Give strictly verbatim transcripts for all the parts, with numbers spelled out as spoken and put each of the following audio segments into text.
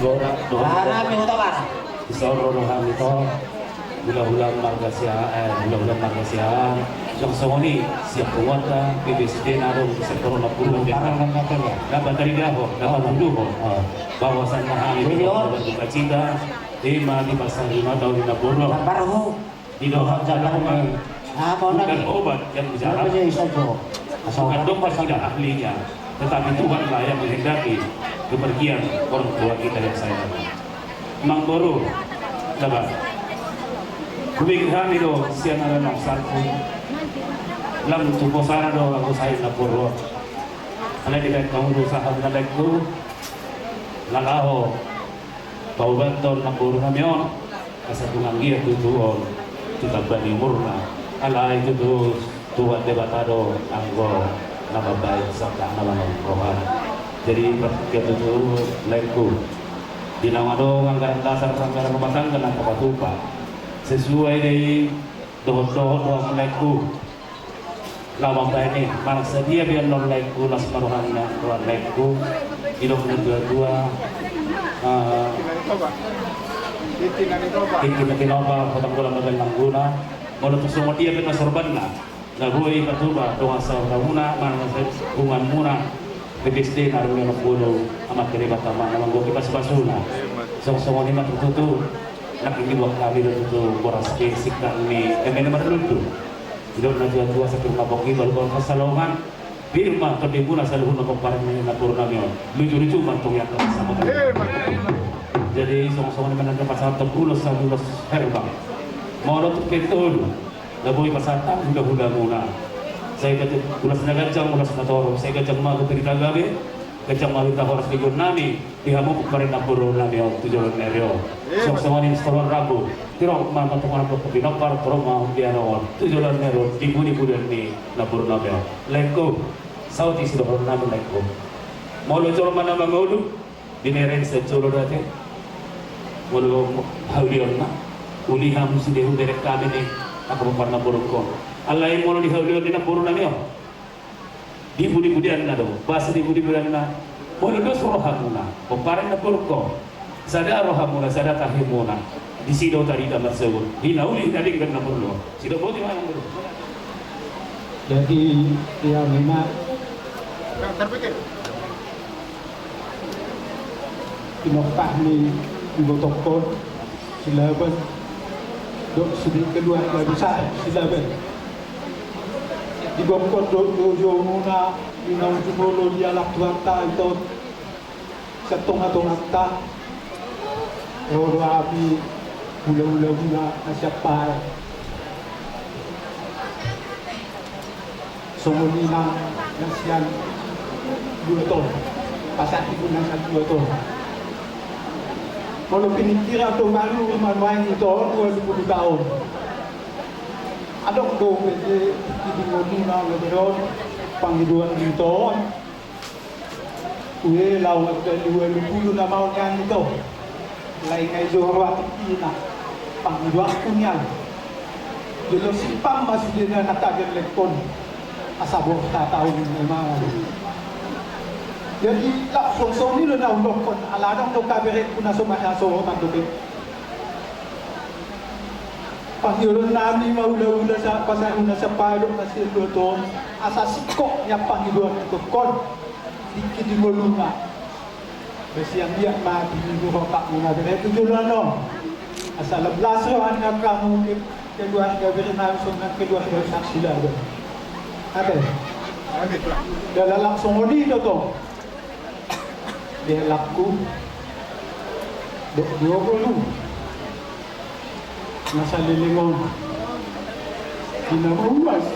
Dohot, dohot. Dison ro do hami tu hulahula marga Siahaan, eh, hulahula marga Siahaan. Songon i sian punguanta, P B S D na adong di sektor na pulu. Na pataridahon, na patuduhon bahwasanna hami di Purba Dukacita, ima di masa lima taon na borok. Di dohot jala, bukan obat yang mujarab, bukan dokter tidak ahlinya, tetapi Tuhanlah yang menghendaki kepergian orang tua kita yang saya. Amangboru, sabar. Hubege hami do sian ari na salpu. Lam tu posona do anggo sahit na porro. Alai dibaen hamu do usaha na laengku, na laho paubathon namboru nami on, asa tung anggiat tutu on ditamba ni umurna. Alai tutu Tuhan Debata do anggo na mambahen songon na manang rohana. Jadi partingkian tutu laengku, di naung adong anggaran dasar anggaran rumah tangga na tapatupa, sesuai do i dohot-dohot do hamu laengku. Laho mambahen i, manang sadia pe annon laengku, las ma rohana roha ni laengku. Didok natua-tua, eh, inti na tinopa, potang bola mambahen langguna. Molo tung songon dia pe na sorbanna na boi patupa dongan sahutamuna manang sahunganmuna, P B S D na adong di Onom Pulu, Amanta Debata ma na manggohi pasu-pasuna. Songon-songon i ma tutu, nangkin dibuat hami do tutu boras pe singkat ni eme na marlundu. Didok natua-tua, sipir ma pongki, balu-balu pansalongan. Pir ma tondimuna saluhutna pomparan ni namboru nami on. Luju-luju ma antong i angka pasahaton. Jadi songon-songon i ma na pasahaton ulos sahat ulos herbang. Molo tung pe tolu na boi pasahat hami hula-hulamuna, sai ganjang ulos na ganjang, ulos na torop, sai ganjang ma hita gabe, ganjang ma hita horas di ngolu nami. Di hamu pomparan ni namboru nami on tu joloan ni ari on. Songon-songon i ma sitadoan rambu. Tirok ma mantuhon rambu tu pinompar, tirok ma di ari on tu joloan ni ari on di pudi-pudian ni namboru nami on. Laengku, saut i sidohonon nami laengku. Molo jolma na mangolu, dibereng sian jolo do ate. Molo haulionna, uli hamu sude, hubereng hami ni angka pomparan ni namborungkon. Alai molo di haulion ni namboru nami on, di pudi-pudianna do, boasa di pudi-pudianna? Molo dos rohamuna, pomparan ni namborungkon, sada rohamuna, sada tahimuna, disi do tarida marsogot, di na uli na denggan na porlu. Sidok boti ma nang dulu. Jadi, ya, memang pinompar ni ibotongkon, Silaban, dohot sude keluarga besar Silaban. Dibokkon do jolomuna di naung jumolo dialap Tuhanta, ito, sian tonga-tonganta. Ro do hami hula-hulamuna na siap pae. Songon i nang na sian dua ton, pasahat i nang sian dua ton. Molo piningkiran do malu manuaeng, ito, dua pulu taon. Adong do pe di ngoluna na berot pangidoan, ito. Ue, laho angka dua pulu na maon nian, ito. Lae, nga i jo roha tingkina, pangidoanku nian. Jolo simpang ma sude na tagellenghon, asa borhat taon i ma. Jadi laos songon i do na hudokhon, ala adong do kaberekku na so marhasohotan dope. Pangidoan nami ma hula-hula sa-, pasahat na siap pae dohot na sian dua ton, asa singkop nian pangidoan ni tongkon, tingki di ngoluna. Basian dia ma di minggu ropak muna bere tu joloan on. Asa lam las roha ni angka hamu ke-, keluarga bere nami songon keluarga saksi lalu. Ate. Dalam langsung odi do tong. Di helakku. Dok dua puluh. Na saleleng on, di na mauas.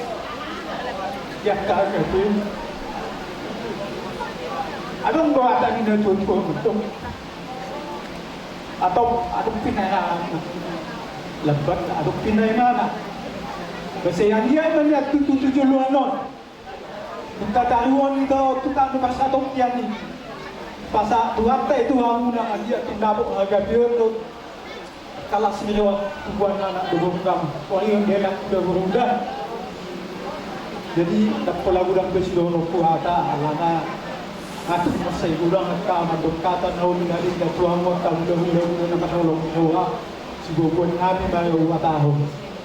Di angka-angka pe. Adong do hata ni na tuatua on. Atau adong pinaenana. Lambat adong pinaenana. Basa yang dia melihat tutu tu joloan on. Buka taruan, ito, tukang do pasahat on kian i. Pasahat Tuhanta i tu hamuna, anggiat tung dapot hagabeon dohot las ni roha tu boru ni anak dohot boru. Wah, i dia anak dohot boru da. Jadi ndang pola godang pe sidohononku hata, alana Atik mansai godang angka mandok hata na uli na ringan tu hamu angka hulahula na mangkaholongi roha, siboaboan nami ma huhatahon.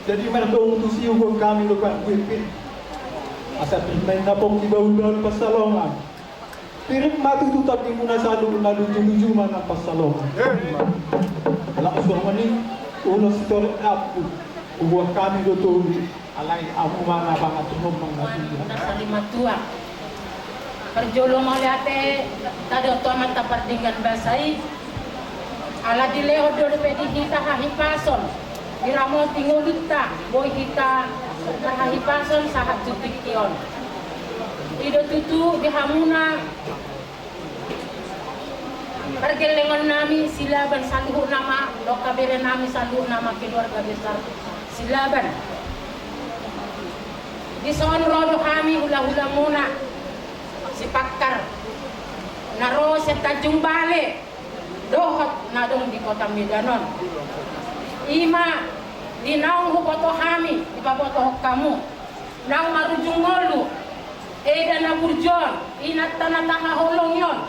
Jadi mardongan tusi huboan hami do pangguepin. Asa pinta na pongki bahulbahul pansalongan. Pirit ma tutu tondimuna saluhutna, lujuluju ma nang pansalongan. Laos songon i ulos torop dampu huboan hami do tolu. Alai ahu ma na pangaturhon mangadia. Na sari matua. Parjolo mauliate tadok tu Amanta Pardenggan Basa i. Ala dilehon do dope di hita hahipason, diramoti ngolunta, boi hita marhahipason sahat tu tingki on. I do tutu di hamuna pargellengon nami Silaban saluhutna ma, dohot bere nami saluhutna ma, keluarga besar Silaban. Dison ro do hami hulahulamuna, sipakkar na ro sian Tanjung Balai dohot na adong di kota Medan on. I ma di naung huboto hami, dipabotohon hamu naung marujung ngolu, eda na burju on, inanta na tahaholongi on,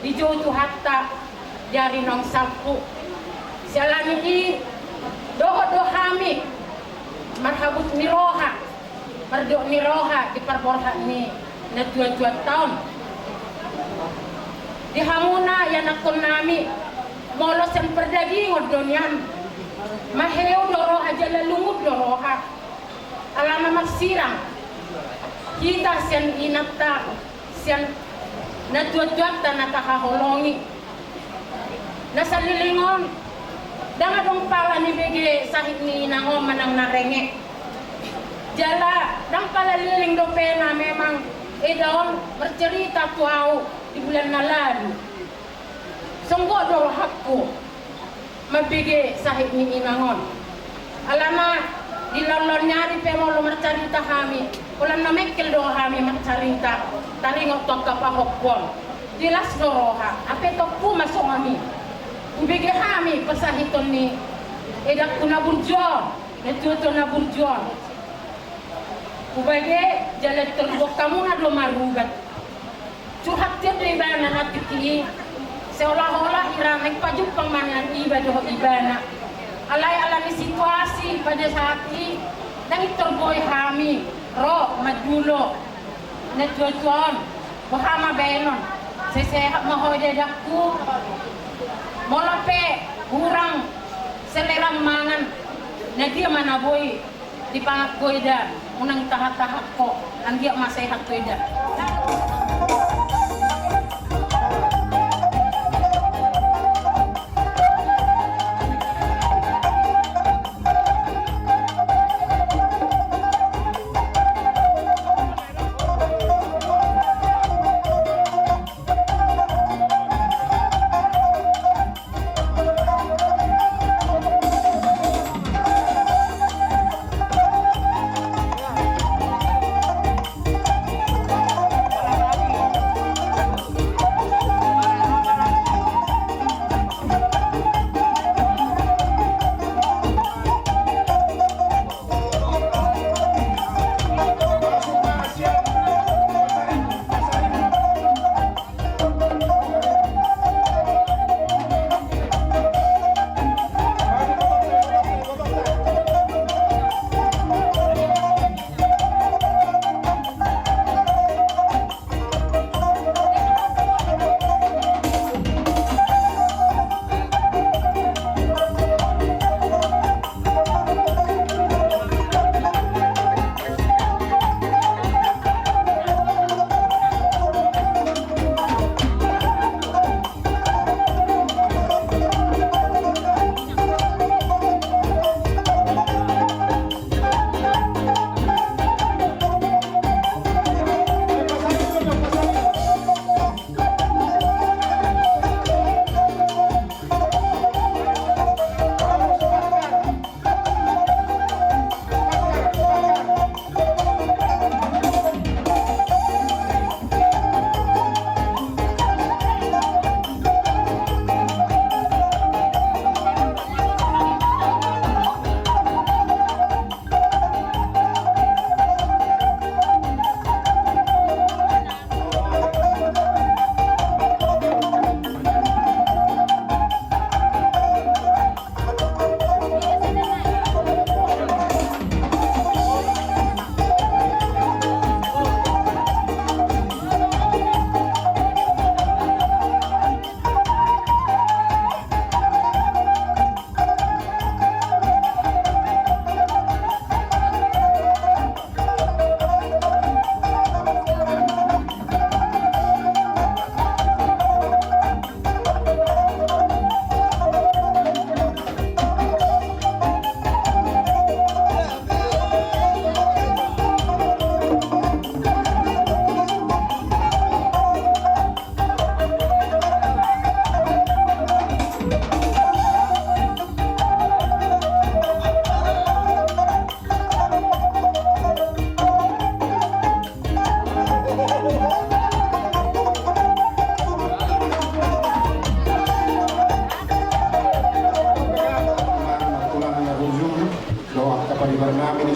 dijou Tuhanta di ari naung salpu. Siala ni i dohot do hami marhabut ni roha, mardok ni roha di parborhat ni natuatuanta on. Di hamuna ianakkon nami, molo sian pardagingon do nian, maheu do roha jala lungun do roha. Alana marsirang hita sian inanta, sian natuatuanta na tahaholongi. Na saleleng on, ndang adong pala nibege sahit ni inang on manang na renge. Jala ndang pala leleng dope na memang eda on marcerita tu ahu di bulan na lalu. Songgot do rohangku mambege sahit ni inang on. Alana di laonlaon ni ari pe molo marcarita hami, holan na mengkel do hami marcarita, taringot tu angka pahompu on. Jelas do roha, hape tompu ma songon i. Hubege hami pasahiton ni edangku na burju on, natuatua na burju on. Hubege jala tor boan hamuna do marubat. Curhat hian do ibana na tingki i, seolah-olah ira naeng pajumpang ma nian iba dohot ibana. Alai ala ni situasi pada saat i, naeng tor boi hami ro mandulo natuatua on. Boha ma baenon, sai sehat ma ho dadangku. Molo pe hurang selera mangan, na dia ma na boi dipangan ho eda, unang tahan-tahan ho, anggiat ma sehat ho eda.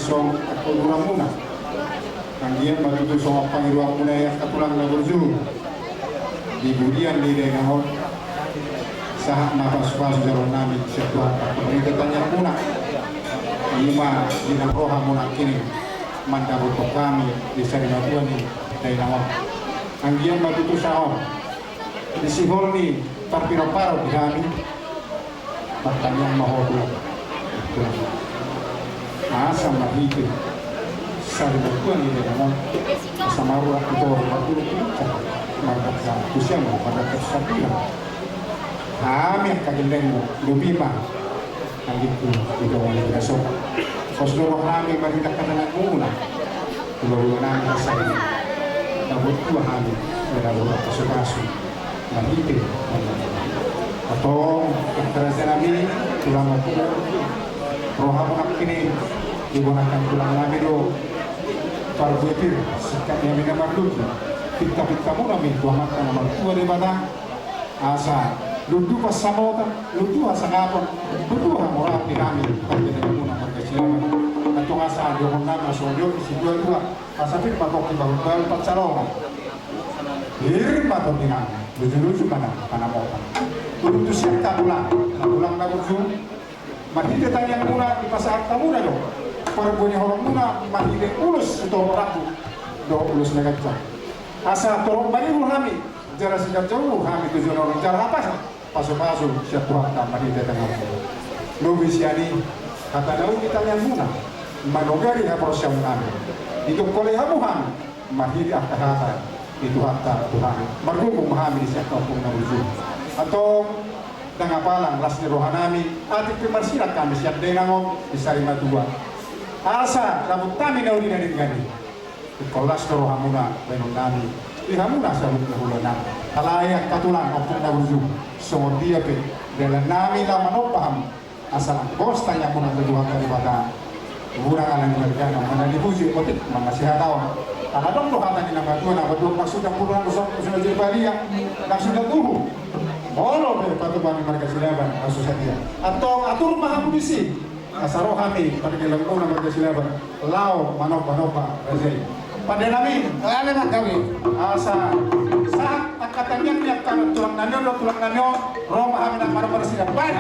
Songon angka uduranmuna, anggiat ma tutu songon pangidoanmuna i angka tulang na burju di pudian ni dainang on, sahat ma pasupasu jaloonnami sian Tuhan, angka marhite tangiangmuna, i ma di na ro hamu nangkining mandapothon hami di sarimatua ni dainang on. Anggiat ma tutu sahat di sihol ni parpinomparon di hami. Martangiang ma ho tulang, asa marhite sarimatua ni dainang on, asa marurat tu toru, marhite tu puncak, marhite tu siamun, marhite tu sambila, hami angka gellengmu, lobi ma anggikku di dongan ni Binasoka. Pos do rohanami marhite angka tangiangmuna, hulahula nami asa i, dapot tua hami, dapot pasupasu marhite. Antong angka raja nami, tulang ompung, ro hamu nangkining di bona ni tulang nami do parbue pir, singkat ni hami na marlutu, pintapintamuna ma i tu Amanta na martua Debata, asa lundu pansamotan, lundu hasangapon, lundu hamoraon di hami pardainangmuna marga Silaban. Antong asa didok nami songon didok ni siduadua, asa pir ma tongki bahulbahul pansalongan, pir ma tondinami, lujuluju ma na panamotan. Tulang tu sian ta tulang, na tulang na burju, marhite tangiangmuna dipasahat hamuna do parbue ni holongmuna marhite ulos sitorop rambu dohot ulos na ganjang. Asa torop maribur hami, jala siganjang umur hami tu joloan on, jala hapasan pasupasu sian Tuhanta marhite tangiangmuna. Lobi sian i, hata na uli tangiangmuna manogari haporseaonnami, ditongkoli hamu hami marhite angka hata ni Tuhanta Tuhan. Margogo ma hami disi angka ompung na burju. Antong ndang apalang las ni rohanami, atik pe marsilang hami sian dainang on di sarimatua, asa dapot hami na uli na denggan i. Ingkon las do rohamuna baenonnami, di hamuna saluhut na hulahula nami. Alai angka tulang, ompung na burju, songon dia pe dalannami laho manomba hamu, asa lang pos tangiangmuna tu Tuhanta Debata. Murang ala ni margana, manang dipuji otik mangasihataon. Ala adong do hata ni na matua na mandok, maksudna pur na song, maksudna jadi badia, maksudna tuhu. Molo pe patupaon ni marga Silaban, maksud sadia. Antong atur ma hamu disi, asa ro hami pargellengmuna marga Silaban laho manombanomba raja i. Pande nami, ale nang kami. Asa sahat angka tangiang ni angka tulang nami on dohot tulang nami on, ro ma hami nang manomba nasida. Baen.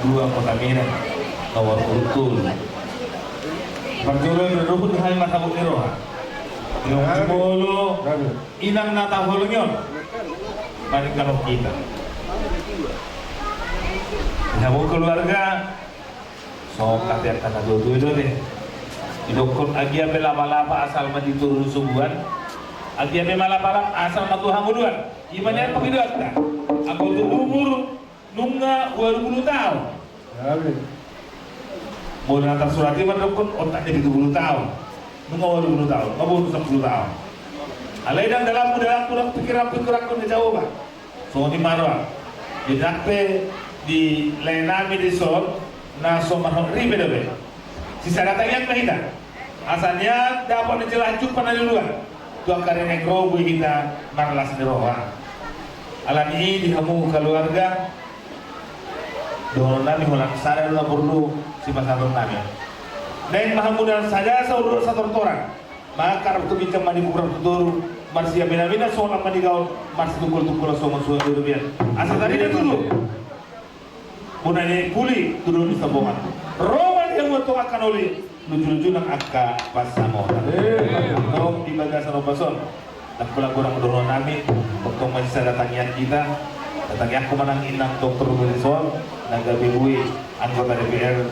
Dua Kota Medan, nomor urut tolu. Parjolo na dohot hami marhabot ni roha. Di molo inang na taholongi on maninggalhon hita. Di hamu keluarga, songon hata ni natuatua i do ate. Didokkon agia pe lapalapa asal ma di toru sobuan, agia pe ma lapalap asal ma tu hangoluan. Ima nian pangidoanta. Anggo tu umur nunga ualu pulu taon. Molo na tarsurat i mandokkon otak ni pitu pulu taon. Nunga ualu pulu taon, nunga bonus sampulu taon. Alai ndang dalanmu dalanku, ndang pikiranku pikiranku, na jauh ba. Songon i ma roha. Ndang pe di lae nami dison na so marhot ripe dope. Sisada tangiang ma hita. Asa nian dapot na jelas jumpa na luluan. Tu angka na naeng ro boi hita marlas ni roha. Alani i di hamu keluarga, dohonon nami holan sada do na porlu sipasahaton nami. Naeng ma hamu na sada saur satortoran. Maka rap tu ginjang ma di kuburan tu toru, marsiaminaminan songon lam ma di gaol, marsitungkoltungkolan songon suan di robean. Asa tarida tutu bona ni puli tu dolok ni Sambongan. Ro ma di hamu antong angka na uli, lujuluju nang angka pansamotan. Antong di bagasan ombas on, ndang pola godang dohonon nami, antong masisada tangiang hita. Tangiangku ma nang inang dokter Wilson na gabe boi anggota D P R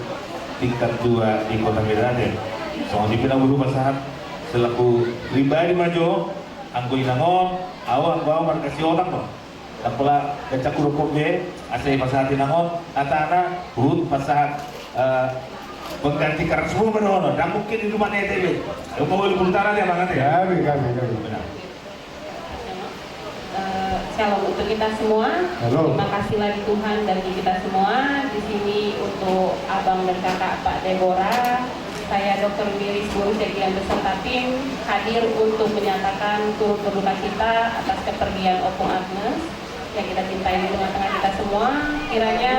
tingkat dua di Kota Medan ate. Songon i pe na boi hupasahat selaku pribadi ma jo, anggo inang on, au anggo au marga Sihotang do. Ndang pola ganjangku dokkon be, asa dipasahat inang on, hatana huhut pasahat, eh, pengganti karangan sumur ma dohonon, ndang mungkin di rumah nete be. Anggo ualu pulu taon ate, amang ate. Gabe, gabe, gabe. Benar. Eh, shalom untuk kita semua. Shalom. Terima kasih lagi Tuhan bagi kita semua. Di sini untuk abang dan kakak Pak Debora, saya dokter Miris Boru Segian beserta tim hadir untuk menyatakan turut berduka cita atas kepergian Opung Agnes yang kita cintai di tengah-tengah kita semua. Kiranya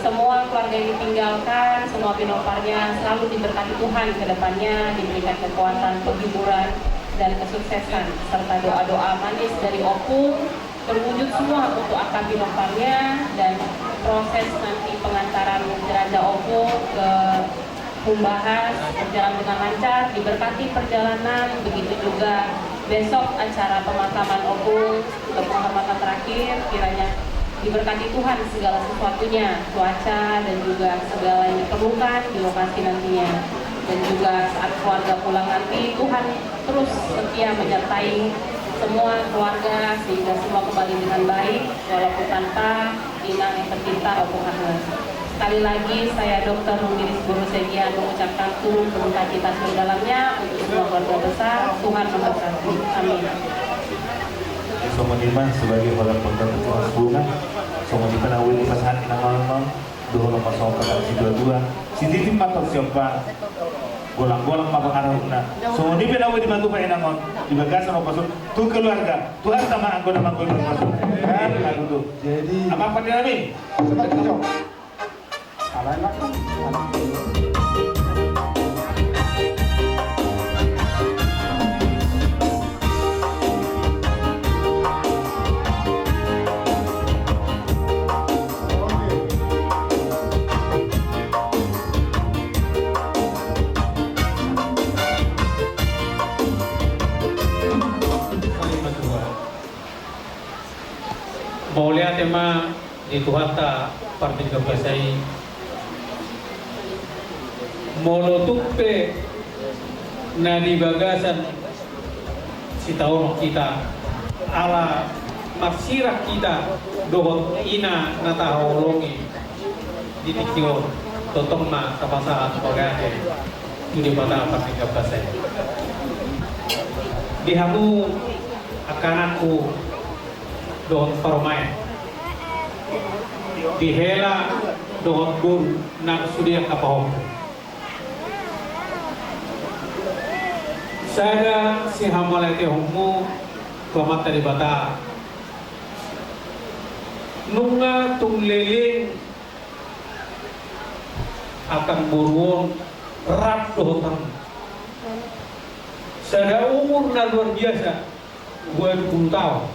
semua keluarga yang ditinggalkan, semua pinomparnya selalu diberkati Tuhan ke depannya, diberikan kekuatan, penghiburan, dan kesuksesan, serta doa-doa manis dari Opung terwujud semua untuk angka pinomparnya, dan proses nanti pengantaran jenazah Opung ke Humbahas berjalan dengan lancar, diberkati perjalanan, begitu juga besok acara pemakaman Opung untuk penghormatan terakhir, kiranya diberkati Tuhan segala sesuatunya, cuaca dan juga segala yang diperlukan di lokasi nantinya. Dan juga saat keluarga pulang nanti, Tuhan terus setia menyertai semua keluarga sehingga semua kembali dengan baik, walaupun tanpa inang yang tercinta Opung Agnes. Sekali lagi, saya dokter Rumiris Boru Segian mengucapkan turut berduka cita sedalam-dalamnya untuk semua keluarga besar. Tuhan memberkati. Amin. Jadi, songon i ma sebagai holan pengganti tunas bunga, songon i ma na boi dipasahat inang on, dohonon ma songon hata ni situatua, sititi ma torus siompa, golang-golang ma pangarahutna. Songon i pe na boi dipatupa inang on di bagasan ombas on tu keluarga. Tuhan sama anggo na manggol ombas on. Jadi, amang pande nami. Mauliate ma di Tuhanta pardenggan basa i. Molo tung pe na di bagasan sitaonon hita ala marsirang hita dohot ina na tahaholongi di tingki on, tongtong ma tapasahat mauliate tu Debata pardenggan basa i. Di hamu angka anakku dohot parumaen, di hela dohot boru nang sude angka pahompu, sada sihamauliatehononmu tu Amanta Debata, nunga tung leleng angka boru on rap dohot hamu. Sada umur na luar biasa, dua puluh taon.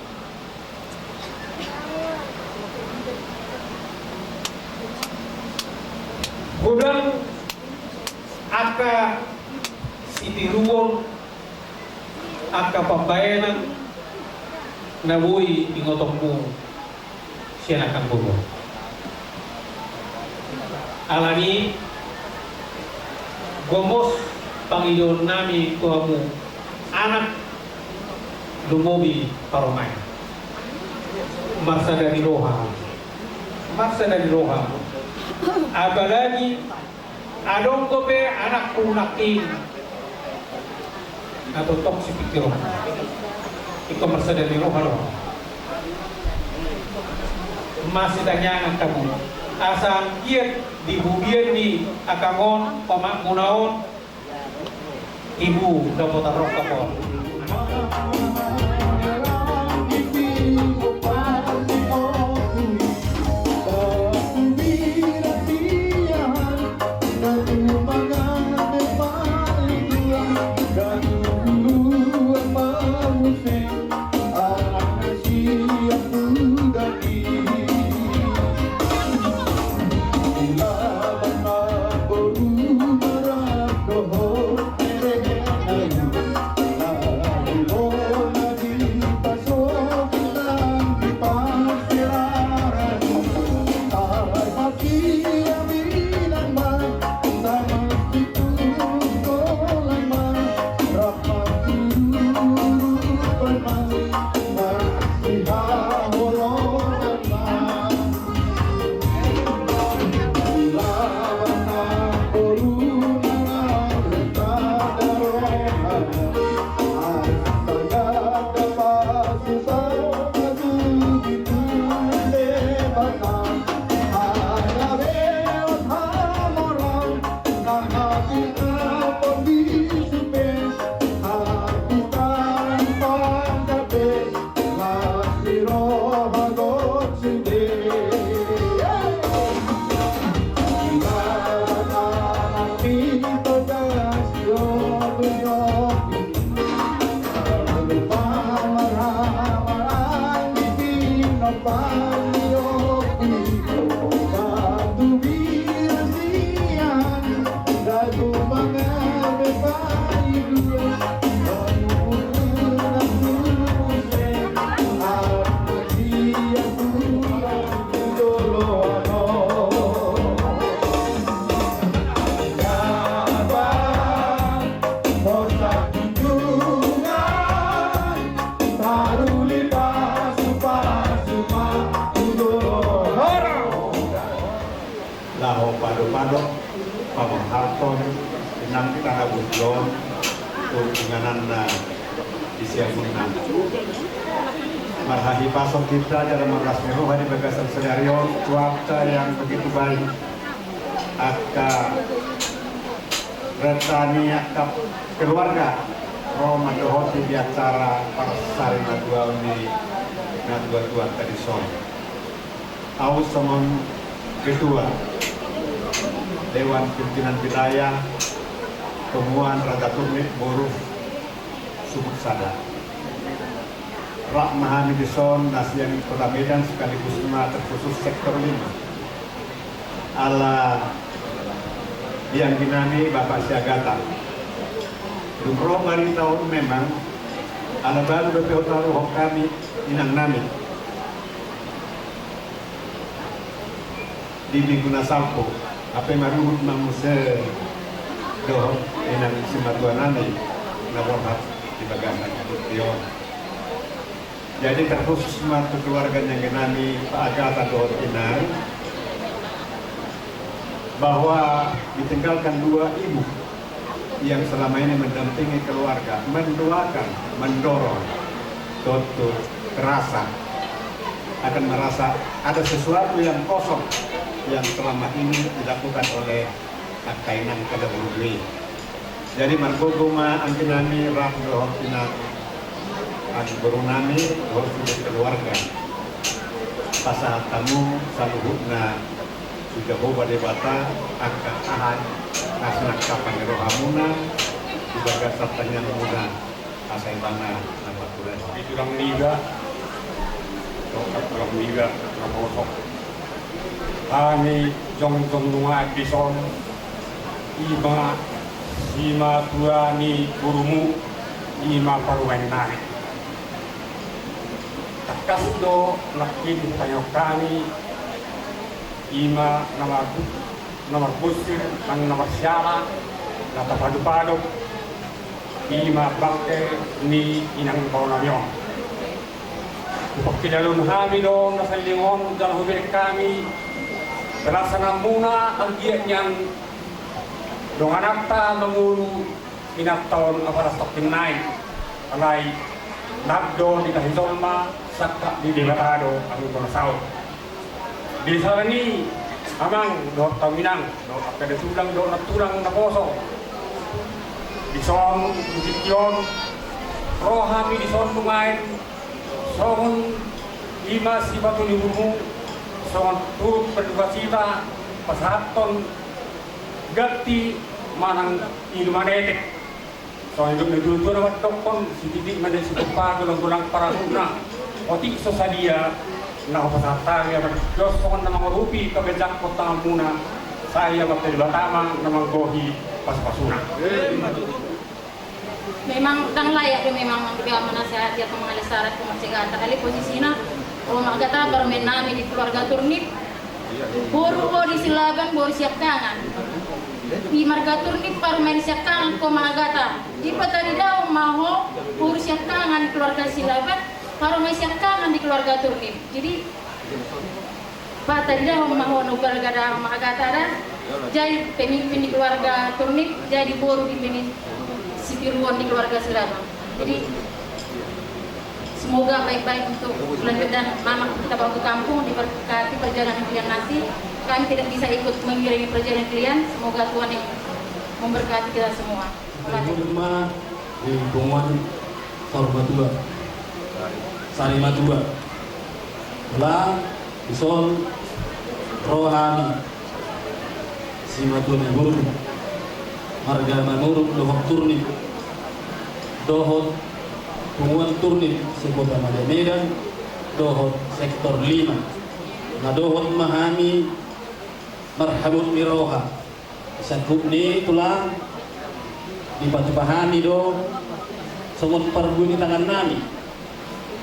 Godang angka sitiruon, angka pambahenan na boi ingotonmu sian angka boru. Alani gomos pangidoonnami tu hamu anak, lumobi parumaen. Marsada ni roha, marsada ni roha. Apalagi adong dope anakku nangkin na tongtong sipingkiron. Ingkon marsada ni roha do. Masitangiangan hamu asa anggiat di pudian ni angka on, omakmuna on, tibu dapotan rongkap on. Laho pado-pado pamarhaton inang tana bujong tu ingananna di siamunna. Marhahipason hita jala marlas ni roha di bagasan sadari on, cuaca yang begitu baik. Angka renta ni angka keluarga ro mandohoti di acara parsarimatua ni natua-tua tadi son. Ahu songon ketua Dewan Pimpinan Wilayah Tomuan Raja Turnip Boru Sumut Sada. Rap ma hami dison na sian Kota Medan sekaligus ma terkhusus sektor lima. Ala di anggi nami Bapak Siagata. Dung ro barita on memang ala baru dope hutaruhon hami inang nami di minggu na salpu, hape maruhut ma muse dohot inang simatua nami na borhat di bagasan bukti on. Jadi terkhusus ma tu keluarga ni anggi nami Pak Agata dohot inang, bahwa ditinggalkan dua ibu yang selama ini mendampingi keluarga, mendoakan, mendorong, tentu terasa akan merasa ada sesuatu yang kosong yang selama ini dilakukan oleh angka inang terdahulu. Jadi margogo ma anggi nami rap dohot inang, anggi boru nami dohot sude keluarga pasahat hamu saluhutna tu Jahowa Debata angka aha na sinangkapan ni rohamuna di bagasan tangiangmuna, asa Ibana na martulah. Di tulang Niga, tongkat tulang Niga na bosok. Hami jongjong nunga dison, ima simatua ni borumu, ima parumaen nami. Tangkas do nangkin hutangihon hami, ima na marbu-, na marbonsir nang na marsiala, na tapadopadop, ima bangke ni inang bao nami on. Hupangkilalaon hami do na saleleng on jala hubereng hami pelasananmuna anggiat nian dongananta mangolu inanta on apala tongkin nai. Alai nang do ditahi jolma, sangkap ni Debata do anggo na saut. Di sala ni amang dohot hamu inang dohot angka datulang dohot nantulang naposo, dison di tingki on ro hami dison nuaeng songon ima simatua ni borumu, songon turut berdukacita pasahathon ganti manang inuman etek. Songon didok ni natuatua na mandokkon, sititik ma na sigompa, golanggolang parahutna. Otik so sadia na hupasahat hami, asa songon na mangurupi pangajahon tanganmuna, sai Amanta Debata ma na manggohi pasupasuna. Memang ndang layak do memang manggabe manasehati atau mangalesarehon, mangajar hata, alai posisina, o, Amang Gata, parumaen nami di keluarga Turnip, boru ho di Silaban, boru siangkangan. Di marga Turnip parumaen siangkangan ho, Amang Gata. Dipatadidahon ma ho boru siangkangan di keluarga Silaban, parumaen siangkangan di keluarga Turnip. Jadi, patadidahon ma ho na umbalga da, Amang Gata da. Jadi pemimpin di keluarga Turnip, jadi boru di pemimpin sitiruon di keluarga Silaban. Jadi, semoga baik-baik untuk kelanjutan Mamak kita bawa ke kampung, diberkati perjalanan kalian nanti. Kami tidak bisa ikut mengiringi perjalanan kalian, semoga Tuhan yang memberkati kita semua. Terima kasih. Di punguan saur matua, sari matua. Ulang, dison, ro hami simatua ni boru, marga Manurung dohot Turnip, dohot punguan Turnip se-Kota Madya Medan, dohot sektor lima. Na dohot ma hami marhabot ni roha. Sangkup ni tulang, dipatupa hami do songon parbue ni tangan nami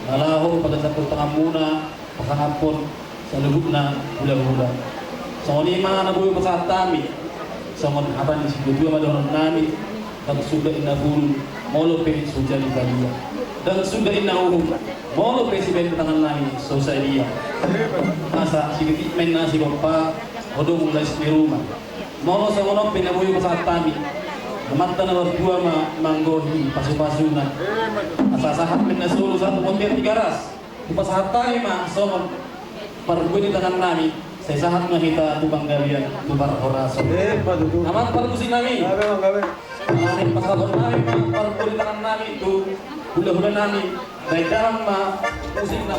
na laho pagasaphon tanganmuna pasangaphon saluhutna hulahula. Songon i ma na boi pasahat hami, songon hata ni situatua ma dohonon nami: Ndang suda inna bulung, molo pe so jadi padia. Ndang suda inna uhum, molo pe sibahen tangan nami so sadia. Asa sititik ma inna sigompa, adong lais ni ruma. Molo songon on pe na boi pasahat hami, Amanta na martua ma manggohi pasupasuna. Asa sahat ma inna solu, sahat tu bontean Tigaras. Hupasahat hami ma songon parbue ni tangan nami, sai sahat ma hita tu panggabean, tu parhorasan. Amang parmusik nami. Pasahaton nami ma parbue ni tangan nami tu hulahula nami. Baik, dalam ma musik na.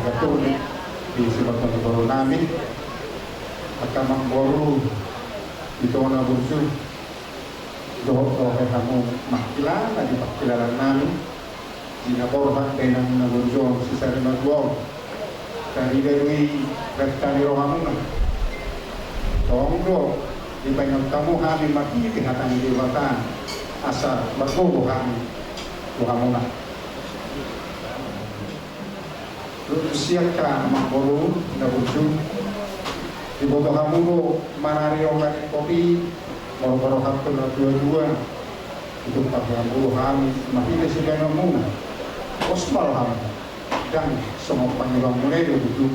Gatur ni di sibaton boru nami, angka amangboru, ito na burju, dohot roha hamu mangkilala di pangkilalaan nami, di na borhat dainang na burju on, sisari matua on. Tarida do i renta ni rohamuna. Tong do dibaen hamu hami marhite hata ni Debata, asa margogo hami tu hamuna. Lutu sian angka amangboru na burju, diboto hamu do manari ombak kopi, molo parohakon na tua-tua, ditumpak hamu do hami marhite sibaenonmuna. Pos ma rohamu, ndang songon pangidoanmuna i do burju,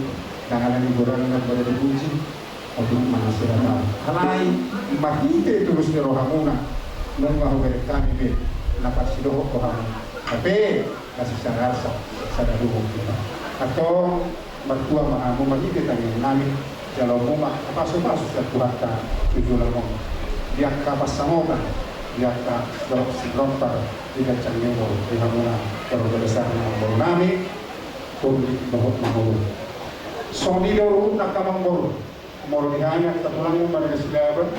ndang ala ni godang na bada dipuji. Oke, mangasirata. Alai marhite tulus ni rohamuna, nunga hubereng hami be na parsidohot rohamuna. Hape na sisada arsak, sada luhut. Antong martua ma hamu marhite tangiang nami, jaloonmu ma pasu-pasu sian Tuhanta tu joloan on. Di angka pansamotan, di angka dolok singkompar, di ganjang ni umur, di hamuna keluarga besar ni amangboru nami, Tondi dohot Mangolu. Songon i do rungkun angka amangboru. Molo di hami angka tulang, marga Silaban,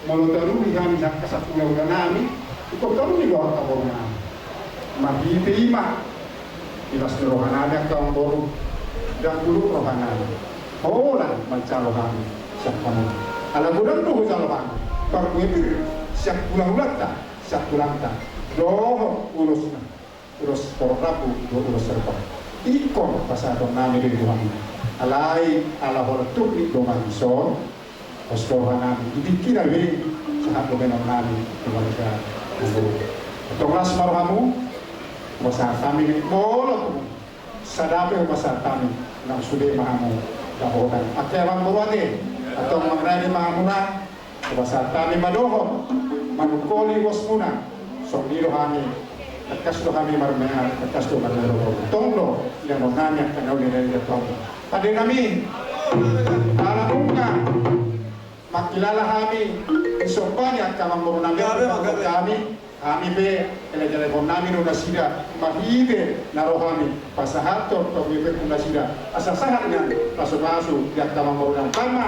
molo taruli hami angka sampulu ulaon nami, ingkon taruli do angka boru nami. Marhite i ma, ilas ni roha nami angka amangboru, ndang bulung roha nami. Holan manjalo hami sian hamu. Ala godang do hujalo hami parbue pir sian hulahulanta, sian tulangta, dohot ulosna. Ulos porong rambu dohot ulos serpong. Ingkon pasahaton nami do i tu hamu. Alai ala holan turpuk do hami dison, pos do roha nami, di tingki na be sahat do baenon nami tu marga Mangolu. Antong las ma rohamu, hupasahat hami, molo tung sada pe hupasahat hami, nang sude ma hamu dapotan. Angka amangboru ate, antong mangarade ma hamuna. Hupasahat hami ma dohot manungkoli bosmuna. Songon i do hami, tangkas do hami marmea, tangkas do marmea dohot. Tong do inangon nami angka na uli na nidok hamu. Pande nami, ala nunga mangkilala hami, disomba ni angka amangboru nami, hami, hami pe, elek-elekon nami do nasida, marhite na ro hami pasahathon parbue pir tu nasida, asa sahat nian pasu-pasu di angka amangboru nami. Tama.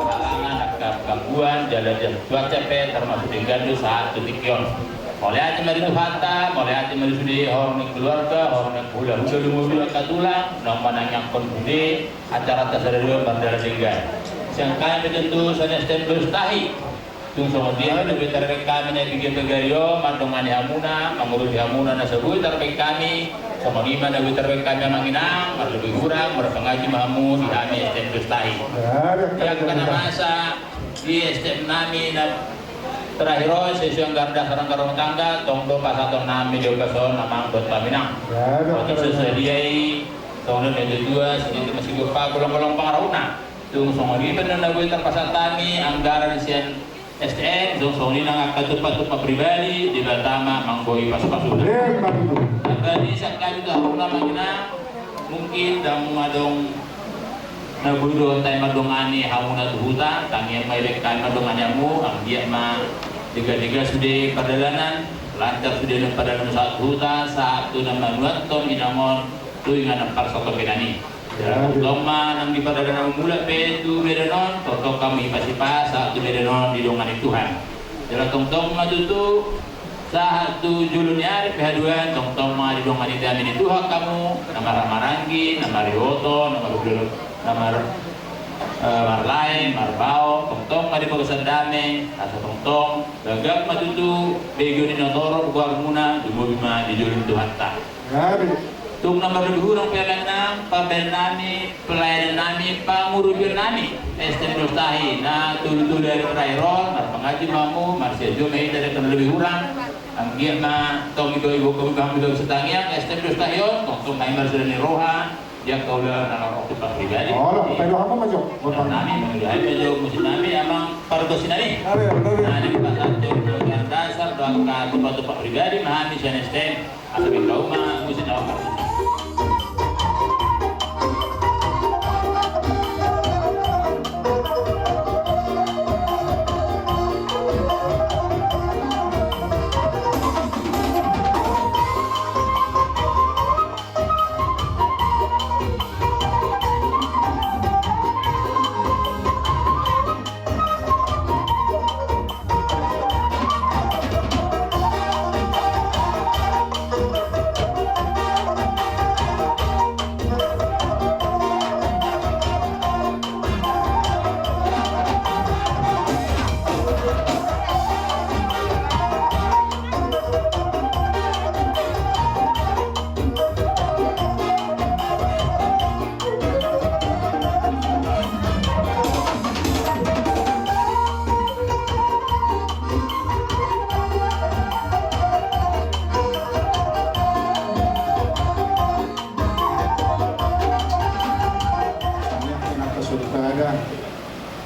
Halangan, angka gangguan jala jala cuaca pe, termasuk denggan do sahat tu tingki on. Mauliate ma di Tuhanta, mauliate ma di sude horong ni keluarga, horong ni hulahula, lumobi angka tulang, naung manangiangkon sude acaranta sadari on mardalan denggan. Sian hami pe tontu sian S T M Dua Tahi. Tung songon dia ma na boi tarbaen hami na piga pagari on, mandongani hamuna, mangurusi hamuna na so boi tarbaen hami. Songon i ma na boi tarbaen hami amang inang, marlobi hurang, marpangaji ma hamu di hami S T M Dua Tahi. Di angka na masa di S T M nami na terakhir on, sesuai anggaran dasar anggaran rumah tangga, tong do pasahaton nami di ombas on amang dohot inang. Otik so sadia i, songon na nidok ni natuatua, songon i ma sigompa, golanggolang pangarahutna. Tung songon i pe na boi tarpasahat hami anggaran sian S T M, tung songon i nang angka tumpatupa pribadi, Debata ma manggoi pasupasuna. Tamba ni sian hami tu hamuna amang inang, mungkin ndang adong na boi dohot hami mandongani hamuna tu huta, tangiang ma dibaen hami mandongani hamu, anggiat ma denggan-denggan sude pardalanan, lancar sude na pardalanan sahat tu huta, sahat tu na manuathon inang on tu inganan parsatongkinan i. Tongtong ma nang di pardalanan mulak pe tu Medan on, tongtong hamu hipas-hipas sahat tu Medan on didongani Tuhan. Jala tongtong ma tutu sahat tu jolo ni ari pe haduan, tongtong ma didongani dame ni Tuhan hamu, na marhahamaranggi, na mariboto, na mar-, na mar-, eh, marlae, marbao, tongtong ma di bagasan dame, asa tongtong bagak ma tutu bege ni natorop goarmuna, lumobi ma di jolo ni Tuhanta. Tung na marlobi hurang pelayanan nami, pelayanan nami, pangurupion nami, S T M Dostahi, na tolu-tolu ari terakhir on, marpangaji ma hamu, marsiajou ma hita, ndang lobi hurang. Anggiat ma tong iba iba kami paham iba setangiang, S T M Dostahi on, tongtong ma i marsiada ni roha, dia kau lah na waktu pak pribadi. Nami mengilahi ma jo musik nami, amang pargosi nami. Nah, di pasar tu dasar doang ka tempat pak pribadi, ma hami sian S T M. Asa bintau ma musik na opat.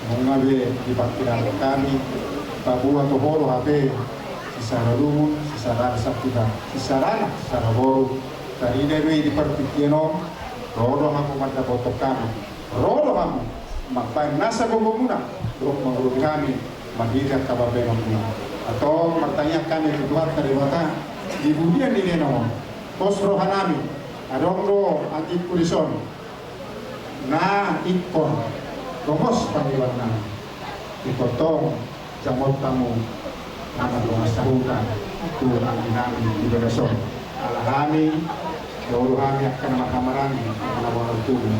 Nunga be dipangkinan hami, paboa tu ho do hape, sisada lungun, sisada anak, sisada anak, sisada boru. Tarida do i di partingkian on, ro do hamu mandapothon hami, ro do hamu mambahen nasa gogomuna dohot mangurupi hami marhite angka pambahenanmuna. Antong martangiang hami tu Tuhanta Debata, di pudian ni inganan on, pos rohanami, adong do anggingku dison na ingkon rongos pangidoannami. Ingkon tong jamot hamu na mardongan sahuta tu angginami di bagasan on. Ala hami, jolo hami angka na marhahamaranggi, angka na bongar tubu.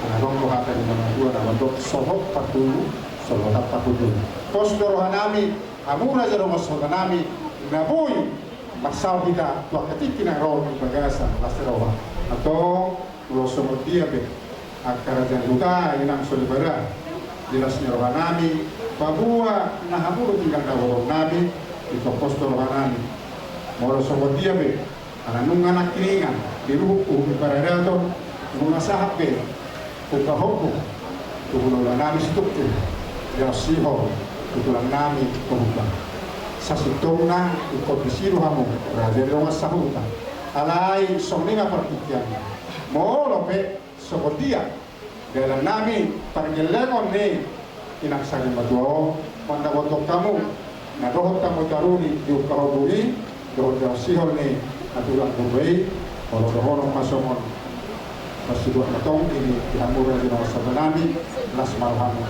Ala adong do hata ni na matua na mandok, sohot partubu, sohot partubu. Pos do rohanami, hamu raja dongan sahutanami, na boi marsaor hita tu angka tingki na ro di bagasan las ni roha. Antong, molo songon dia pe angka raja ni huta, inang soripada, di las ni rohanami, paboa na hamu do tinggal na borunami, ingkon pos do rohanami. Molo songon dia pe, ala nunga nangkiningan di luhut uhum ni paradaton, nunga sahat be hungka hombu tu hulahulanami Situngkir, jala sihol tu tulangnami Hobumba. Sasintongna ingkon disi do hamu raja ni dongan sahuta. Alai songon i ma partingkianna. Molo pe songon dia dalannami pargellengon ni inang sarimatua on, mandapothon hamu na dohot hamu taruni di hungka hombu i, dohot jala sihol ni na tulang Hobumba i, molo dohonon ma songon, marsibuat ma tong i di hamu raja dongan sahutanami, las ma rohamu.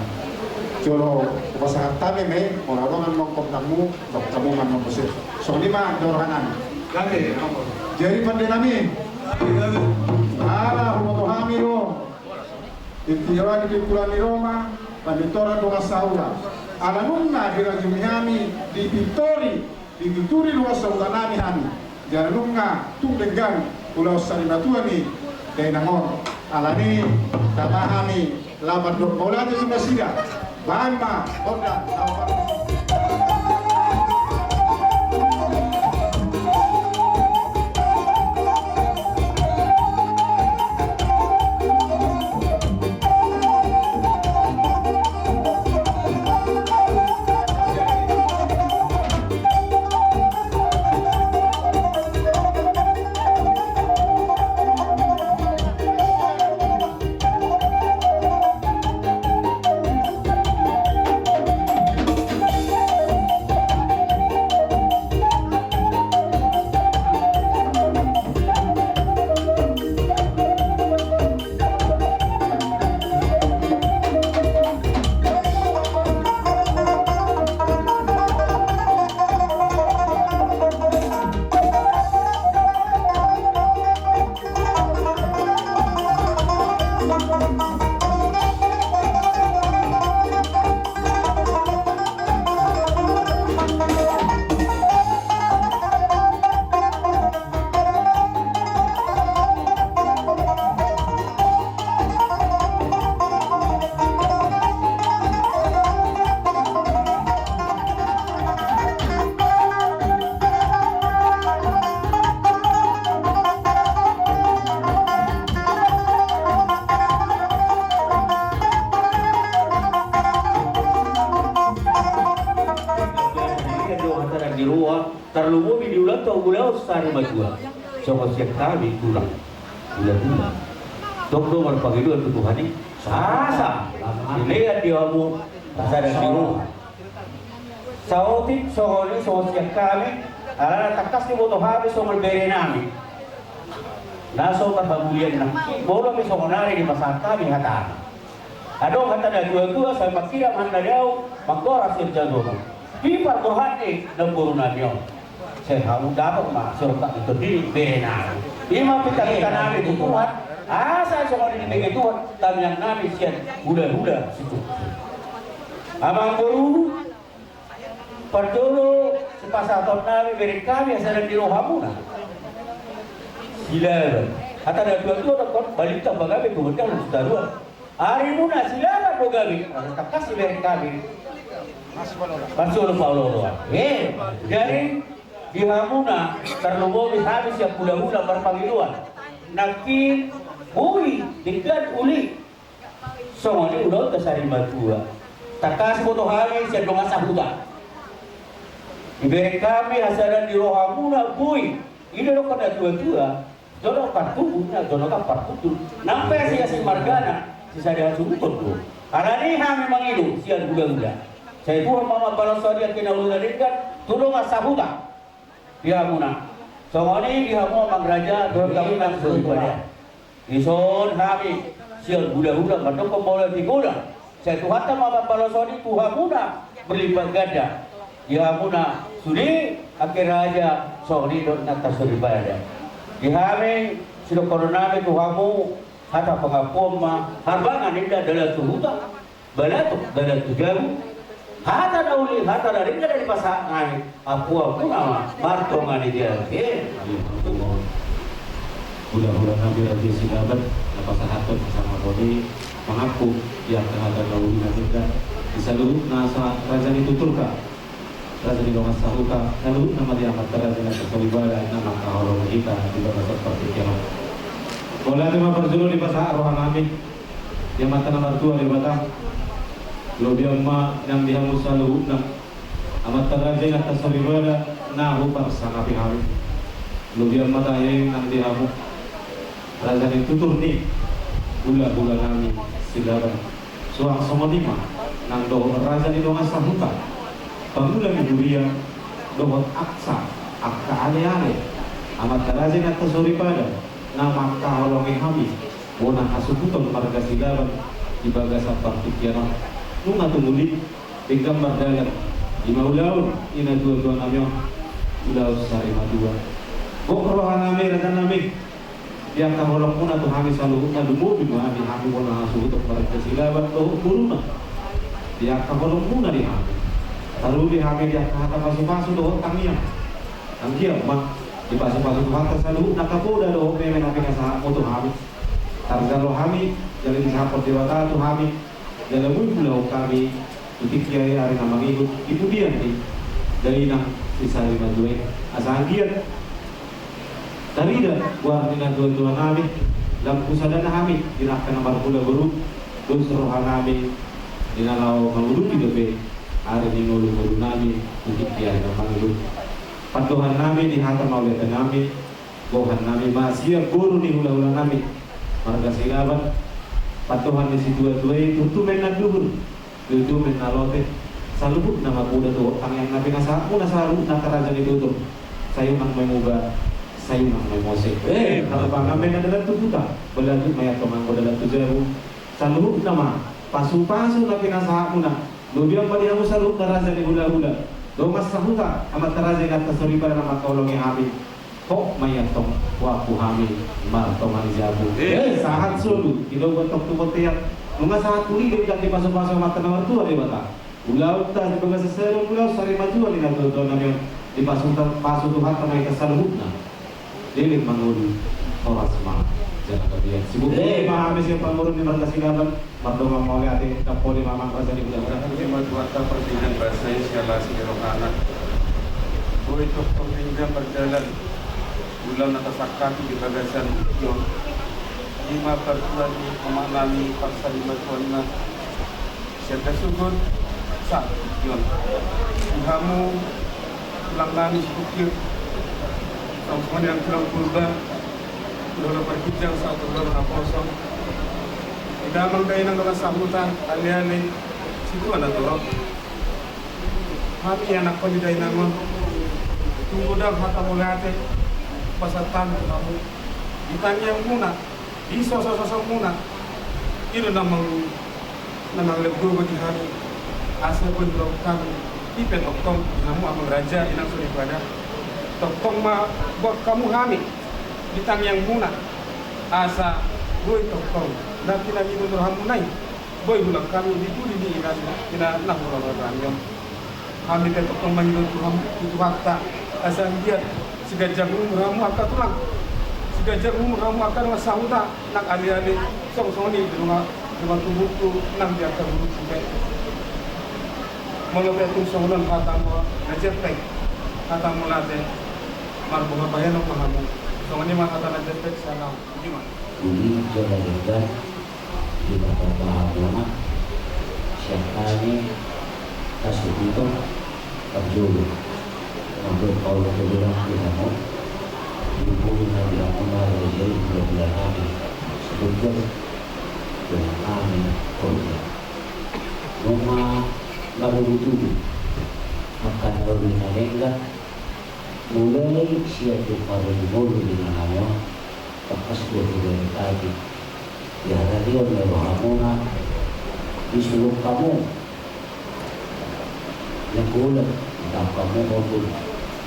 Jolo hupasahat hami ma i, molo adong annon gondangmu, dok hamu ma annon muse. Songon i ma do rohanami. Jadi pandenami, ala huboto hami do di Tiola di Pingkulan ni Roma, panitoran dongan sahuta. Ala nunga dirajumi hami, dipintori, dituturi dongan sahutanami hami. Jala nunga tung denggan ulaon sarimatua ni dainang on. Alani i tama hami laho mandok mauliate tu nasida. Baen ma gondang na opat. roha, tarlumobi di ulaonta ulaon sari matua. Songon sian hami tulang hulahula. Tong do marpangidoan tu Tuhan i, asa dilean di hamu pasadan ni roha. Saotik songon i songon sian hami, alana tangkas diboto hami songon berenami na so marhamulian na, molo pe songon ari dipasahat hami hatana. Adong hata na tuatua, sai mangkira ma handa dao, manggoras sirjadono. Di parborhat ni namborunami on, sai hamu dapot ma sirongkap ni tondi ni berenami. I ma pintahinta nami tu Tuhan, asa songon i dibege Tuhan tangiang nami sian hulahula situtu. Amangboru, parjolo sipasahaton nami bereng hami hasadan ni rohamuna Silaban. Hata na tuatua dokkon, balintang ma gabe, tumundalhon sitaruan. Arimuna Silaban do gabe, tangkas dibereng hami. Marsioloi paolooloan. Eh, jadi di hamuna tarlumobi hami sian hulahula marpangidoan. Nangkin boi, denggan, uli. Songon i ulaonta sari matua. Tangkas diboto hami sian dongan sahuta. Dibereng hami hasadan ni rohamuna boi. I do dokkon na tuatua. Jolo partubu, na jolo kan partubu. Nang pe siasi margana, sisada hasuhuton do. Alani hami mangido sian hulahula. Sai Tuhan ma mambalos hadiah ni na uli na denggan tu dongan sahuta. Di hamuna. Songon i di hamu amang raja dohot hamu nang soripada. Dison hami sian hulahula mandok mauliate di hamuna. Sai Tuhanta ma mambalos hadiah tu hamuna berlipat ganda. Di hamuna sude angka raja songon i dohot nang soripada. Di hami sidokkonon nami tu hamu hata pangampuon ma harbangan inda dalan tu huta. Balatuk, balatuk jabu. Hata na uli, hata na denggan na dipasahat nami. Ampuanmuna ma martonga ni jabu. Eh. Hulahula nami Raja Silaban, na pasahathon pasangaphon i mangampu di angka hata na uli na denggan di saluhutna asa raja ni tuturta. Raja ni dongan sahuta, saluhutna ma di amanta raja na soripada na mangkaholongi hita di bagasan partingkian on. Mauliate ma parjolo dipasahat roha nami di Amanta na martua Debata. Lobian ma nang di hamu saluhutna amanta raja na soripada na huparsangapi hami. Lobian ma tahe nang di hamu raja ni tutur ni hulahula nami Silaban. Suang songon i ma nang dohot raja ni dongan sahuta, pangula ni huria dohot angka, angka aleale, amanta raja na soripada na mangkaholongi hami bona hasuhuton marga Silaban di bagasan partingkian on. Nunga tumuli denggan mardalan i ma ulaon ni na tuatua nami on, ulaon sari matua. Gok roha nami, raja nami. Di angka holongmuna tu hami saluhutna, lumobi ma di hami bona hasuhuton marga Silaban dohot boruna. Di angka holongmuna di hami, tarlumobi hami di angka hata pasupasu dohot tangiang. Tangiang ma dipasupasu Tuhanta saluhutna angka poda dohot meme na pinasahatmu tu hami. Tarjalo hami jala disahaphon Debata tu hami. Jala boi hulahon hami tu tingki i ari na mangihut di pudian ni dainang si sari matua i. Asa anggiat tarida goar ni na tuatua nami, lam husadana hami di angka na marhula boru, dos roha nami di na laho manguduti dope ari ni ngolungolu nami tu tingki i ari na mangihut. Pandohan nami di hata mauliate nami, gohan nami ma sian boru ni hulahula nami marga Silaban. Pandohan ni situatua i, tutu ma inna duhur, tutu ma inna lote, saluhutna ma poda dohot tangiang na pinasahatmuna saluhutna angka raja ni tutur. Sai unang ma i muba, sai unang ma i mose. Eh, harbangan ma inna dalan tu huta, balatuk ma i antong anggo dalan tu jabu. Saluhutna ma pasupasu na pinasahatmuna. Lobian ma di hamu saluhutna raja ni hulahula, dongan sahuta, amanta raja na soripada na mangkaholongi hami. Hot ma i antong huampu hami martonga ni jabu. Eh. Sahat solu, ido gotong tu bontean. Nunga sahat uli denggan dipasupasu Amanta na martua Debata. Ulaonta di bagasan sadari on ulaon sari matua ni na tuatua nami on. Dipasupasu Tuhanta ma hita saluhutna. Leleng mangolu, horas ma jala gabe. Sibuk. Eh. Boi ma hami sian parboruon ni marga Silaban mardongan mauliate, ndang pola ma amang raja ni hulahula. Di ma Tuhanta pardenggan basa i sian las ni rohana. Boi tongtong denggan mardalan ulaon na tasangkapi di bagasan tingki on. Di ma partua ni omak nami parsarimatuanna. Sian na sogot sahat tingki on. Di hamu Tulang nami Situngkir, songon i nang tulang Purba, Dolok Parginjang, saut tu Dolok Naposo. Di damang dainang, dongan sahuta, aleale, situa na torop. Hami anakkon ni dainang on, tung godang hata mauliate pasahat hami tu hamu. Di tangiangmuna, di sosososomuna, i do na mang, na mangalehon gogo di hami, asa boi huulahon hami i pe tongtong di hamu amang raja, inang soripada. Tongtong ma boan hamu hami di tangiangmuna, asa boi tongtong na pinangido ni rohamuna i boi huulahon hami di duri ni inang, inang na hurang hami on. Hami pe tongtong mangido tu hamu, tu Tuhanta, asa anggiat siganjang umur hamu angka tulang, siganjang umur hamu angka dongan sahuta, nang aleale, songon i di dongan, dongan tubuku, nang di angka guru pe. Molo pe tung songon on hatamu na jerpek, hata mauliate, marboha bahenon ma hamu. Songon i ma hata na jerpek sian ahu. Ima. Uli jala denggan. Di na papahamuna sian hami hasuhuton parjolo. Molo paulak tu godang di hamu, di pudi na di hamu na raja i, di hula-hula nami Situngkir, tulang nami Purba. Nunga marujung tubu angka na uli na denggan, mulai sian tung marujung ngolu di na nami on, tangkas do tu denggan tadi. Di hata ni on ni rohamuna, di sungkun hamu, na golap, di hamu ombun,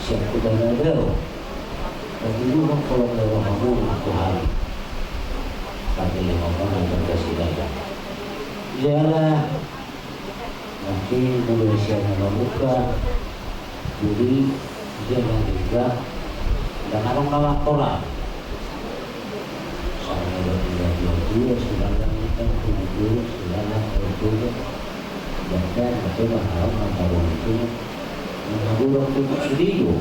sian tu dana dao. Tapi juga kolom ni rohamuna tu hami. Tapi ni rohamuna tu dana dao. Jala, nangkin molo sian na mamungka, jadi dia na denggan, ndang adong na mangkola. Sama dia dia dia dia sudah lah kita dia dia sudah lah dia dia dan dia ada orang na tahu itu. Na buruk tu sudah itu,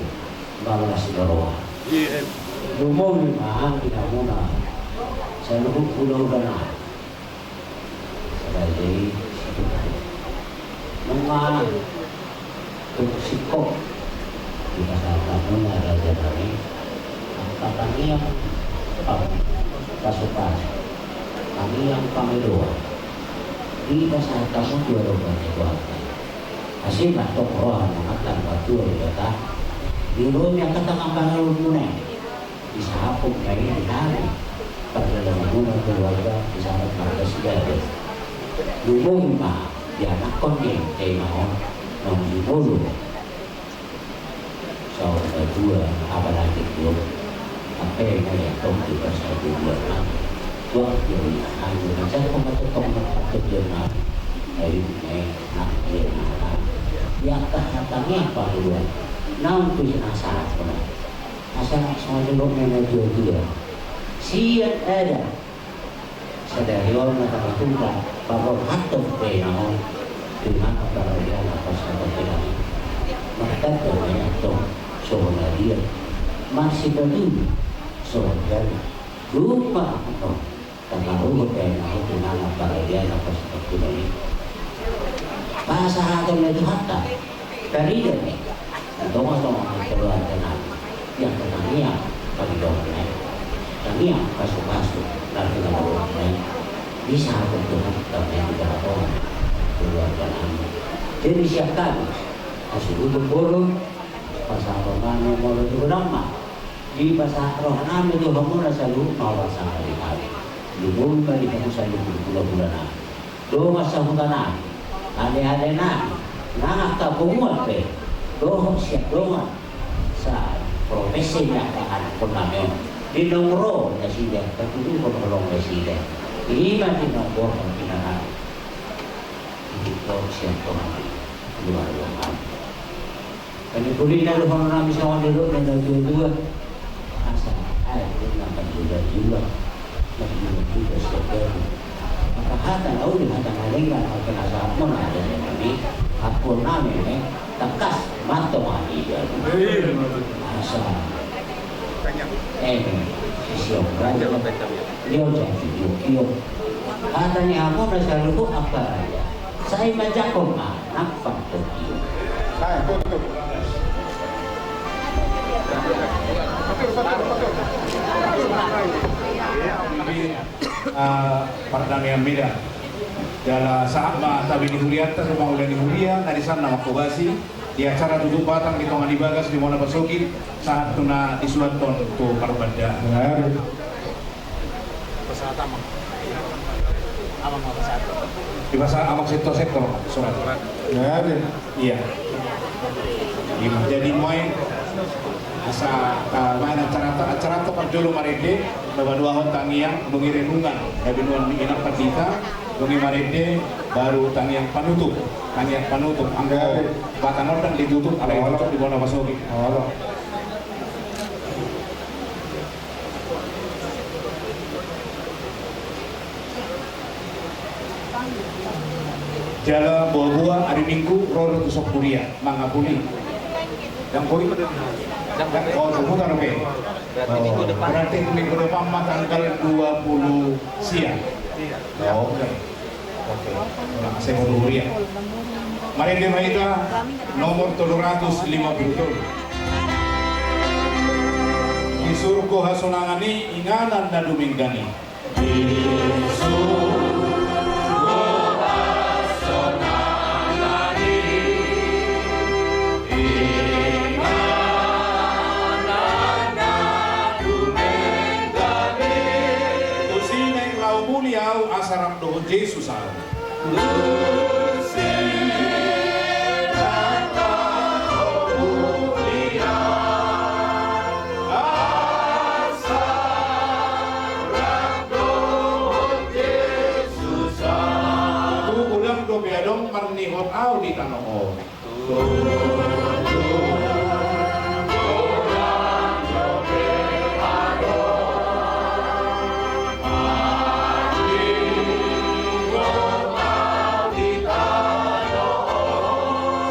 balas baroa. Iya. Lumobi ma di hamuna saluhut hula-hula nami. Raja i Situngkir. Nunga tung singkop dipasahat hamuna raja nami angka tangiang pang-, pasupasu, tangiang pangidoan. Dipasahat hamu tu adopan ni Tuhanta. Asi ma tong roha mangantar bantuan Debata. Di roha ni angka tangan pangarahutmuna i. Disahat ma i di hami, pardalanan muna keluarga, disahat ma angka sigabe. Lumobi ma di anakkon ni dainang on, naung di ngolu saur matua, apalagi di on. Sampe na i tong di persautuan nami. Tuak di on, hami manjangkon ma tongtong na pardalanan nami. Ai na i nang dia nang nami. Di angka hatangihon pangidoan, naung tu sinasahat on. Asa songon i do na tua-tua. Sian adat sadari on na tapatupa, parrohathon dainang on, di na parrohathon na pasahathon dainang on. Martanda ma i antong songon na dia, marsipatudu songon dia. Dung ma antong tangkaruhut dainang on tu na parrohathon na pasahathon i. Pasahathon ni Tuhanta. Tarida ma i. Antong, antong keluarga nami. Ia tangiang pangidoan nai, tangiang pasupasu na pinangidoan nai, disahat Tuhan nami tu keluarga nami. Jadi sian hami hasuhuton bolon, pasahaton nami molo tu godang ma. Dipasahat roha nami tu hamuna saluhut ma, pasahat di hami. Lumobi ma di hamu saluhut hula-hula nami, dongan sahuta nami, aleale nami, nang angka punguan pe, dohot sian dongan saprovinsi ni angka anakkon nami on. Di naung ro nasida, patuduhon holong nasida. I ma di naung borhat di na nami. Di dohot sian dongan nami, keluarga nami. Panipuli na dohonon nami songon nidok ni na tua-tua. Asa aek do na manjula-jula, manjula-jula sian dabu. Angka hata na uli, hata na denggan, angka na sahat muna, hata na denggan i, ampuon nami ma i, tangkas martonga ni dabu. Asa, eh, sisiom raja. Io, jadi, io, io. Hata ni hamuna saluhut angka raja. Sai manjangkon ma nang pangkotio. Sai, betul. Ah, pardamaian Medan. Jala sahat ma tabi ni hurianta, so mangula ni huria, na di san na mangkobasi di acara tutup batang di tonga ni bagas di bona pasogit, sahat tu na disuhathon tu parbandaan. Pasahat amang. Amang ma pasahat. Dipasahat amang sektor-sektor, surat. Iya. Jadi mai asa ta main acara, acara tu parjolo marende, paduahon tangiang, dung i renungan, gabe nuan ni inang pandita, dung i marende, baru tangiang panutup, tangiang panutup, anggo batang ondang ditutup, alai tutup di bona pasogit. Jala boa-boa ari Minggu ro do tu son huria mangapuli. Dang boi. Oh, sobutan oke. Berarti minggu depan ma tanggal dua puluh sia. Oke. Oke. Nah, saya mau dulu ya. Marende ma hita nomor tolu ratus lima puluh tolu. Di surgo hasonangan i inganan na dumenggan i. Tusi naeng laho muli au asa rap dohot Jesus au. Godang dope adong marnihot au di tano on.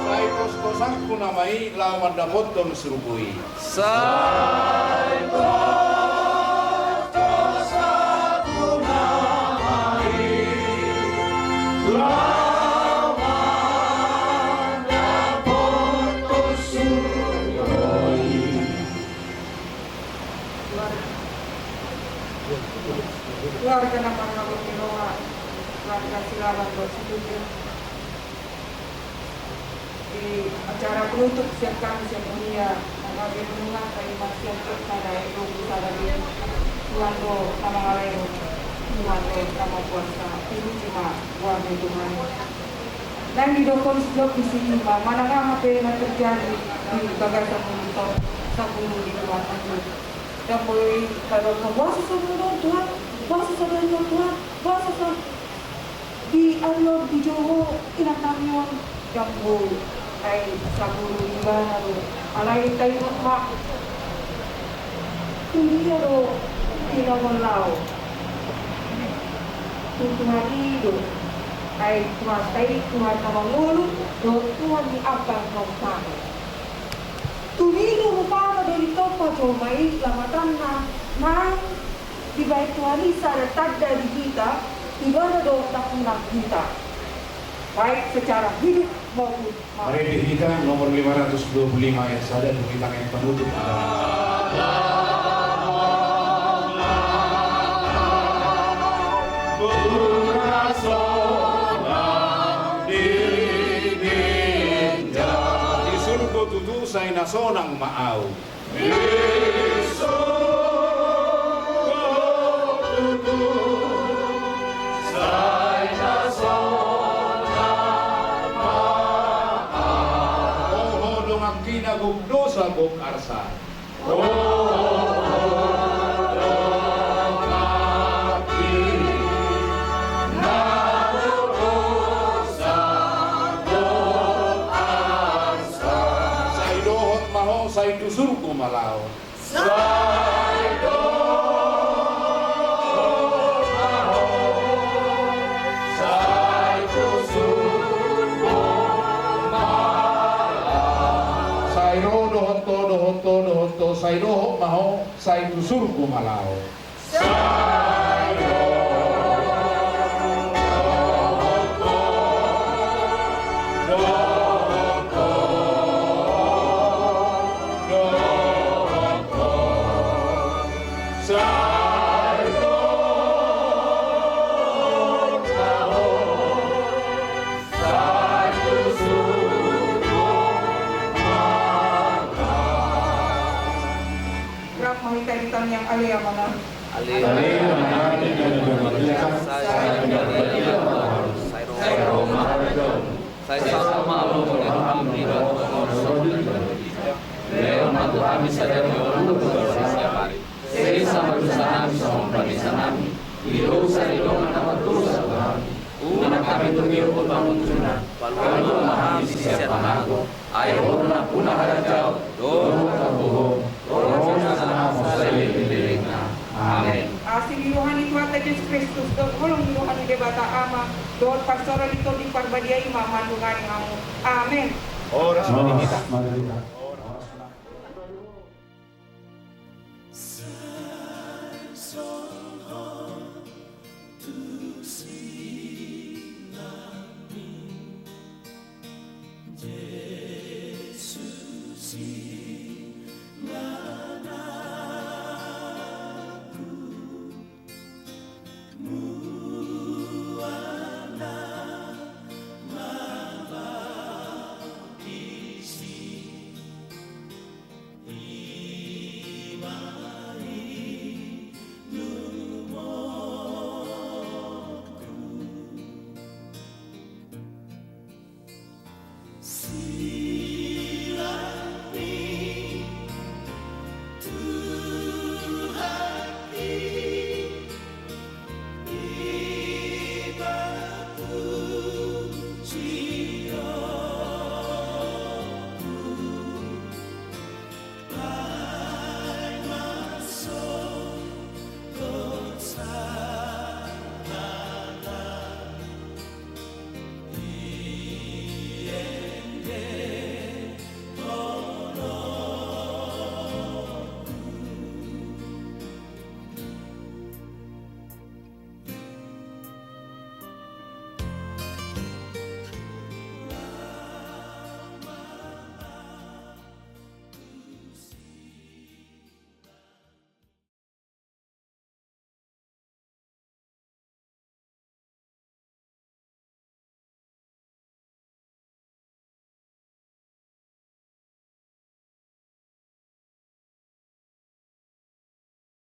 Sai kos-kosanku nama i laho mandapothon surgo i. Sai kos-kosanku nama i laho mandapothon surgo i. Keluarga na marhabot ni roha, keluarga Silaban dohot Situbir. Di acara penutup sian hami sian huria, manghatai renungan, paima sian tu sada, i do sada di Tuhan do na mangalehon, Tuhan do na mamboan, puji ma goar ni Tuhan. Naeng didokkon si Job disi i ma, manang aha pe na terjadi di bagasan ngolunta, sabunyi di Tuhan on. Dang boi tadokkon boasa so molo Tuhan, boasa so molo Tuhan, boasa so di ari on dijou ho inang nami on, dang boi. Ai sabunyi di ibana do. Alai taingot ma, tu dia do inang on laho? Tu Tuhan i do. Ai Tuhanta i Tuhan na mangolu dohot Tuhan ni amang na umpama. Tu dia do rupana do ditompa jolma i, lamatanna naeng dibahen Tuhan i sada tanda di hita, ibana do na unang buta, baik secara hidup maupun mati. Marende hita nomor lima ratus dua puluh lima ayat sada, tu hita naeng panutup. Di surgo tutu sai na sonang ma au. Ho donganki na gok dosa gok arsa. Sai dohot ma ho, sai tu surgo ma laho. Sai dohot ma ho, sai tu surgo ma laho. Sai ro dohot ho, dohot ho, dohot ho, sai dohot ma ho, sai tu surgo ma laho. Yang alea ma nami. Alea ma nami, sai roha ma harajaon. Sai saut ma lomo ni roham riba tu tonga ni sorga. Lehon ma tu hami sadari on hangoluan nami siapari. Sesa ma dosa nami songon panesanami di dosa ni dongan na mardosa tu hami. Unang hami togihon tu pangunjunan, palua ma hami sian pangago. Ai Ho do nampuna harajaon dohot hagogoon, torop ma songon saleleng ni lelengna. Amen. Asi ni roha ni Tuhanta Jesus Kristus, dohot holong ni roha ni Debata Ama, dohot parsaoran ni Tondi Parbadia i ma mandongani hamu. Amen. Horas ma di hita.